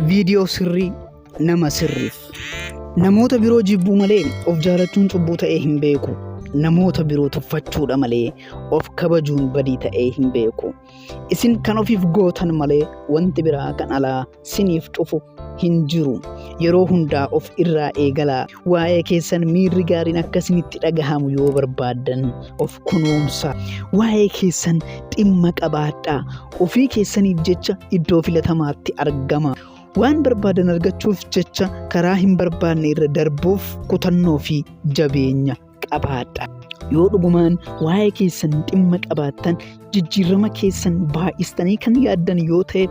Viidiyoo sirrii nama sirriif. Namoota biroo jibbuu malee of jaalachuun cubbuu ta'ee hin beeku. Namoota biroo tuffachuudha malee of kabajuun badii ta'ee hin beeku. Isin kan ofiif gootan malee wanti biraa kan alaa siniif dhufu hin jiru. Yeroo hundaa of irraa eegalaa. Waa'ee keessan miirri gaariin akka isinitti dhagahamu yoo barbaaddan of kunuunsaa. Waa'ee keessan dhimma qabaadhaa. Ofii keessaniif jecha iddoo filatamaatti argama. Waan barbaadan argachuuf jecha karaa hin barbaanne irra darbuuf kutannoo fi jabeenya qabaadha. Yoo dhugumaan waa'ee keessan dhimma qabaattan jijjiirama keessan baay'istanii kan yaaddan yoo ta'e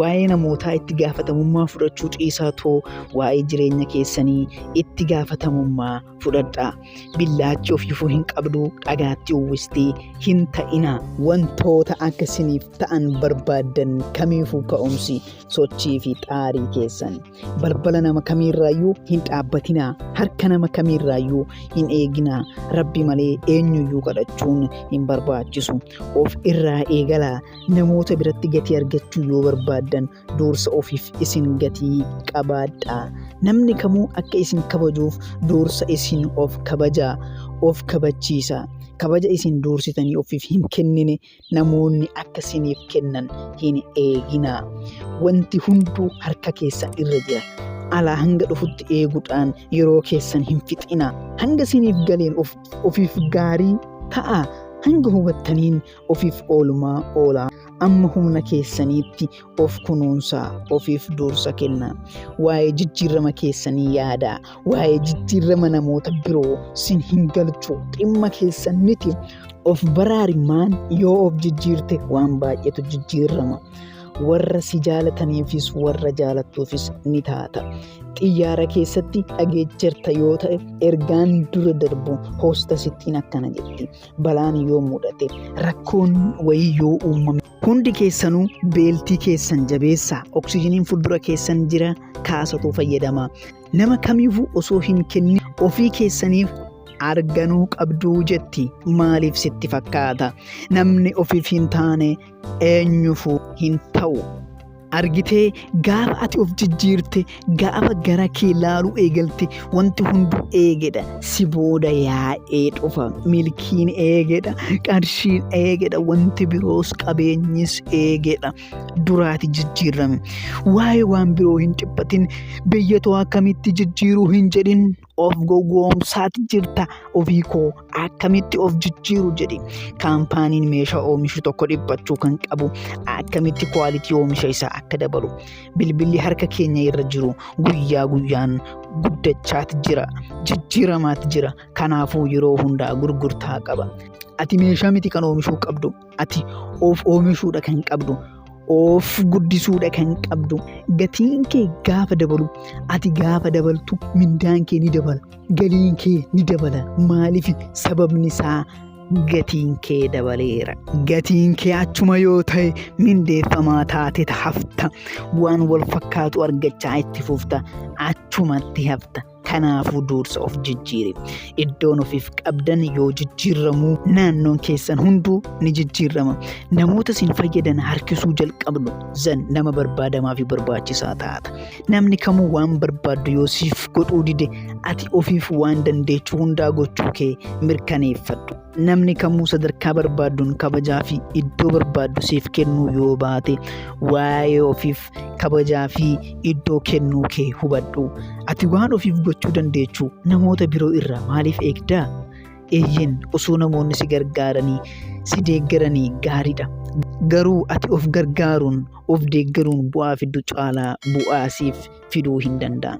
waa'ee namootaa itti gaafatamummaa fudhachuu dhiisaa too waa'ee jireenya keessanii itti gaafatamummaa fudhadhaa. Billaachi ofiifuu hin qabdu dhagaatti uwwistee hin ta'inaa. Wantoota akka isiniif ta'an barbaaddan kamiifuu ka'umsi sochii fi xaarii keessan. Balbala nama kamiirraayyuu hin dhaabbatinaa. Harka nama kamiirraayyuu hin eeginaa. Rabbi malee eenyuyyuu kadhachuun hin barbaachisu. Of irraa eegalaa. Namoota biratti gatii argachuu yoo barbaaddan dursa ofiif isin gatii qabaadhaa. Namni kamuu akka isin kabajuuf dursa isin of kabajaa, of kabachiisaa. Kabaja isin dursitanii ofiif hin kennine namoonni akka isiniif kennan hin eeginaa. Wanti hunduu harka keessan irra jira. Alaa hanga dhufutti eeguudhaan yeroo keessan hin fixinaa. Hanga isiniif galeen ofiif gaarii ta'aa. Hanga hubattaniin ofiif oolmaa oolaa. Amma humna keessaniitti of kunuunsaa, ofiif dursa kennaa. Waa'ee jijjiirama keessanii yaadaa. Waa'ee jijjiirama namoota biroo sin hin galchu. Dhimma keessan miti. Of baraari maan yoo of jijjiirte waan baay'eetu jijjiirama. Warra si jaalataniifis warra jaalattuufis ni taata. Xiyyaara keessatti dhageecherta yoo ta'e ergaan dura darbu hoostasittiin akkana jetti. Balaan yoo mudate rakkoon wayii yoo uumame hundi keessanuu beeltii keessan jabeessaa. Oksijiniin fuuldura keessan jira kaasatuu fayyadamaa. Nama kamiifuu osoo hin kennin ofii keessaniif arganuu qabduu jetti. Maaliif sitti fakkaata? Namni ofiif hin taane eenyufuu hin ta'u. Argitee gaafa ati of jijjiirte, gaafa gara kee laaluu eegalte wanti hunduu eegedha. Si booda yaa'ee dhufa. Milkiin eegedha, qarshiin eegedha, wanti biroos qabeenyis eegedha. Duraati jijjiirame. Waa'ee waan biroo hin dhiphatin. Biyyatoo akkamitti jijjiiruu hin jedhin. Of gowwoomsaati jirta. Ofii koo akkamitti of jijjiiru jedhi. Kaampaaniin meeshaa oomishu tokko dhiphachuu kan qabu akkamitti kwaalitii oomisha isaa akka dabalu. Bilbilli harka keenya irra jiru guyyaa guyyaan guddachaati jira, jijjiiramaati jira. Kanaafuu yeroo hundaa gurgurtaa qaba. Ati meeshaa miti kan oomishuu qabdu. Ati of oomishuudha kan qabdu. Of guddisuudha kan qabdu. Gatiin kee gaafa dabalu, ati gaafa dabaltu mindaan kee ni dabala. Galiin kee ni dabala. Maaliif? Sababni isaa gatiin kee dabaleera. Gatiin kee achuma yoo ta'e mindeeffamaa taate hafta. Waan wal fakkaatu argachaa itti fufta. Achumatti hafta. Kanaafuu dursa of jijjiiri. Iddoon ofiif qabdan yoo jijjiirramu naannoon keessan hunduu ni jijjiirrama. Namoota isin fayyadan harkisuu jalqabdu zan nama barbaadamaa fi barbaachisaa taata. Namni kamuu waan barbaaddu yoo siif godhuu dide ati ofiif waan dandeechu hundaa gochuu kee mirkaneeffadhu. Namni kamuu sadarkaa barbaadduun kabajaa fi iddoo barbaaddu siif kennuu yoo baate waa'ee ofiif kabajaa fi iddoo kennuu kee hubadhu. Ati waan ofiif gochuu dandeechu namoota biroo irraa maaliif eegdaa? Eeyyeen osoo namoonni si gargaaranii si deeggaranii gaariidha. Garuu ati of gargaaruun of deeggaruun bu'aa fiddu caalaa bu'aa siif fiduu hin danda'an.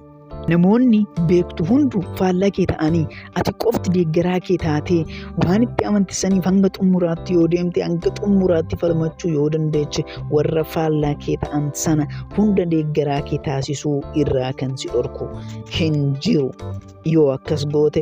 Namoonni beektu hundu faallaa kee ta'anii ati qofti deeggaraa kee taatee waan itti amante saniif hanga xumuraatti yoo deemte hanga xumuraatti falmachuu yoo dandeeche warra faallaa kee ta'an sana hunda deeggaraa kee taasisuu irraa kan si dhorku hin jiru. Yoo akkas goote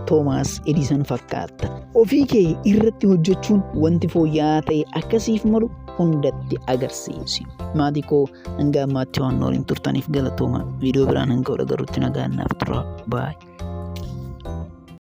Toomaas Edisan fakkaatta. Ofii kee irratti hojjechuun wanti fooyya'aa ta'e akkasiif malu hundatti agarsiisi. Maatii koo hanga ammaatti waan waliin turtaniif galatooma. Viidiyoo biraan hanga wal agarrutti nagaan naaf tura. Baay'ee.